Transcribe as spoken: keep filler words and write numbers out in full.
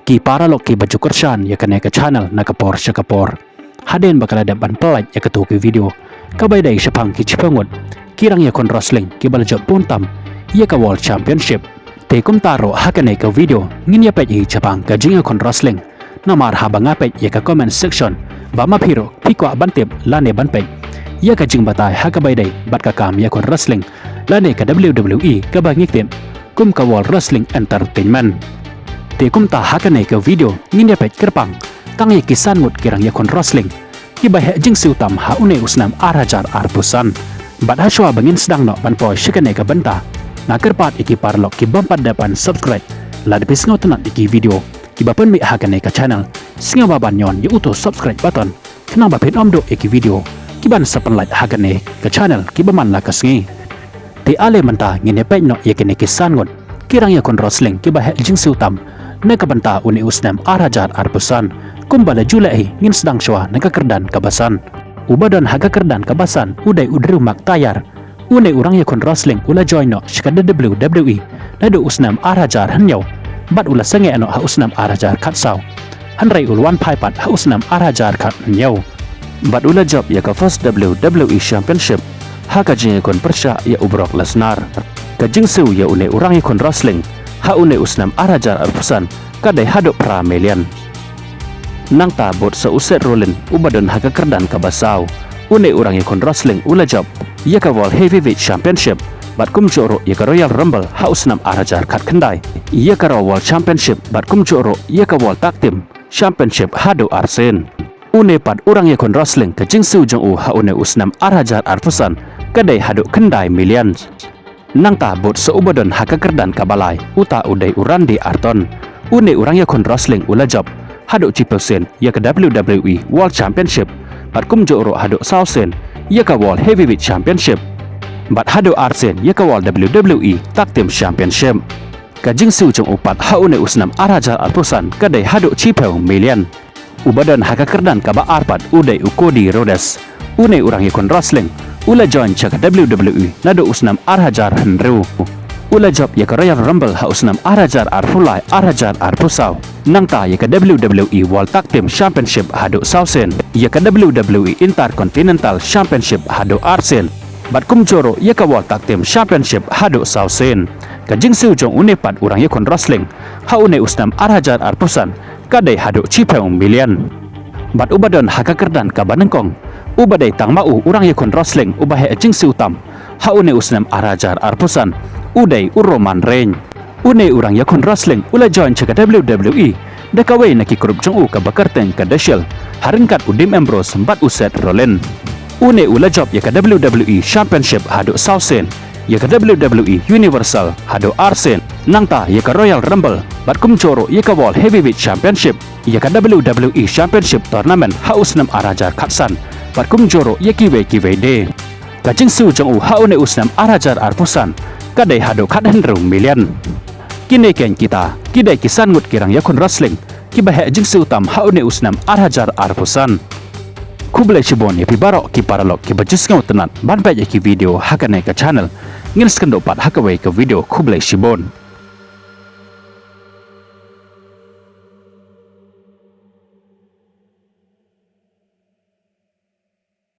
Ki paralok kiba ju kyrshan ïa kane ka channel na ka por sha ka por, hadien ba ka la dep ban pyllait ïa kato ka video kaba ïadei shaphang ki shiphew ngut ki rangïakhun wrestling kiba la jop bun tam ïa ka World Championship. Te kumta ruh ha kane ka video ngin ïa peit hi shaphang ka jingïakhun wrestling. Namar haba nga peit ïa ka comment section ba ma phi ruh phi kwah ban tip lane ban peit ïa ka jingbatai ha kaba ïadei bad ka kam ïakhun wrestling lane ka W W E kaba ngi tip kum ka World Wrestling Entertainment. Te kumta ha kane ka video ngin ïa peit kyrpang tang ïa ki san ngut ki rangïakhun wrestling kiba heh jingsiew tam ha une u snem ar hajar arphew san. Bad ha shuwa ba ngin sdang noh ban poi sha kane ka bynta, nga kyrpad ïa ki paralok ki bym pat dep ban subscribe, lada phi sngewtynnat ïa ki video kiba pynmih ha kane ka channel, sngewbha ban ñion ïa uto subscribe button khnang ba phin ym duh ïa ki video kiban sa pynlait ha kane ka channel kiba man la ka sngi. Te ale mynta ngin ïa peit noh ïa kine ki san ngut ki rangïakhun wrestling kiba heh jingsiew tam na ka bynta une u snem ar hajar arphew san. Kumba la ju leh hi, ngin sdang shuwa na ka kyrdan kaba san. Uba don ha ka kyrdan kaba san u dei u Drew McIntyre. Une u rangïakhun wrestling u la join noh sha ka W W E naduh u snem ar hajar hynñiew bad u la sangeh noh ha u snem ar hajar khatsaw. Hynrei u la wan phai pat ha u snem ar hajar khathynñiew bad u la jop ïa ka first W W E Championship ha ka jingïakhun pyrshah ïa u Brock Lesnar. Ka jingsiew ïa une u rangïakhun wrestling ha une u snem ar hajar arphew san ka dei haduh phra million. Nangta bud sa u Seth Rollins uba don ha ka kyrdan kaba saw, une u rangïakhun wrestling u la jop ïa ka World Heavyweight Championship bad kumjuh ruh ïa ka Royal Rumble ha u snem ar hajar khatkhyndai, ïa ka Raw World Championship bad kumjuh ruh ïa ka World Tag Team Championship haduh arsien. Une pat u rangïakhun wrestling ka jingsiew jong u ha une u snem ar hajar arphew san ka dei haduh khyndai million. Nangta bud sa uba don ha ka kyrdan kaba lai, uta u dei u Randy Orton. Une u rangïakhun wrestling u la jop haduh shiphew sien ïa ka W W E World Championship bad kumjuh ruh haduh saw sien ïa ka World Heavyweight Championship bad haduh ar sien ïa ka World W W E Tag Team Championship. Ka jingsiew jong u pat ha une u snem ar hajar arphew san ka dei haduh shiphew million. Uba don ha ka kyrdan kaba ar pat u dei u Cody Rhodes. Une u rangïakhun wrestling u la join sha ka W W E naduh u snem ar hajar hynriew. U la jop ïa ka Royal Rumble ha u snem ar hajar arphew lai, ar hajar arphew saw. Nangta ïa ka W W E World Tag Team Championship haduh saw sien, ïa ka W W E Intercontinental Championship haduh ar sien bad kumjuh ruh ïa ka World Tag Team Championship haduh saw sien. Ka jingsiew jong une pat u rangïakhun wrestling ha une u snem ar hajar arphew san ka dei haduh shiphew million. Bad uba don ha ka kyrdan kaba nyngkong uba dei tang ma u u rangïakhun wrestling uba heh jingsiew tam ha une u snem ar hajar arphew san u dei u Roman Reigns. Une u rangïakhun wrestling u la join sha ka W W E da kawei na ki group jong u kaba kyrteng ka The Shield, ha ryngkat u Dean Ambrose bad u Seth Rollins. Une u la jop ïa ka W W E Championship haduh saw sien, ïa ka W W E Universal haduh ar sien, nangta ïa ka Royal Rumble bad kumjuh ruh ïa ka World Heavyweight Championship, ïa ka W W E Championship Tournament ha u snem ar hajar khatsan bad kumjuh ruh ïa kiwei kiwei de. Ka jingsiew jong u ha une u snem ar hajar arphew san ka dei haduh khathynriew million. Kine keiñ kita ki dei ki san ngut ki rangïakhun wrestling kiba heh jingsiew tam ha une u snem ar hajar arphew san. Khublei shibun ïa phi baroh ki paralok kiba ju sngewtynnat ban peit ïa ki video ha kane ka channel. Ngin sa ïakynduh pat ha kawei ka video, khublei shibun.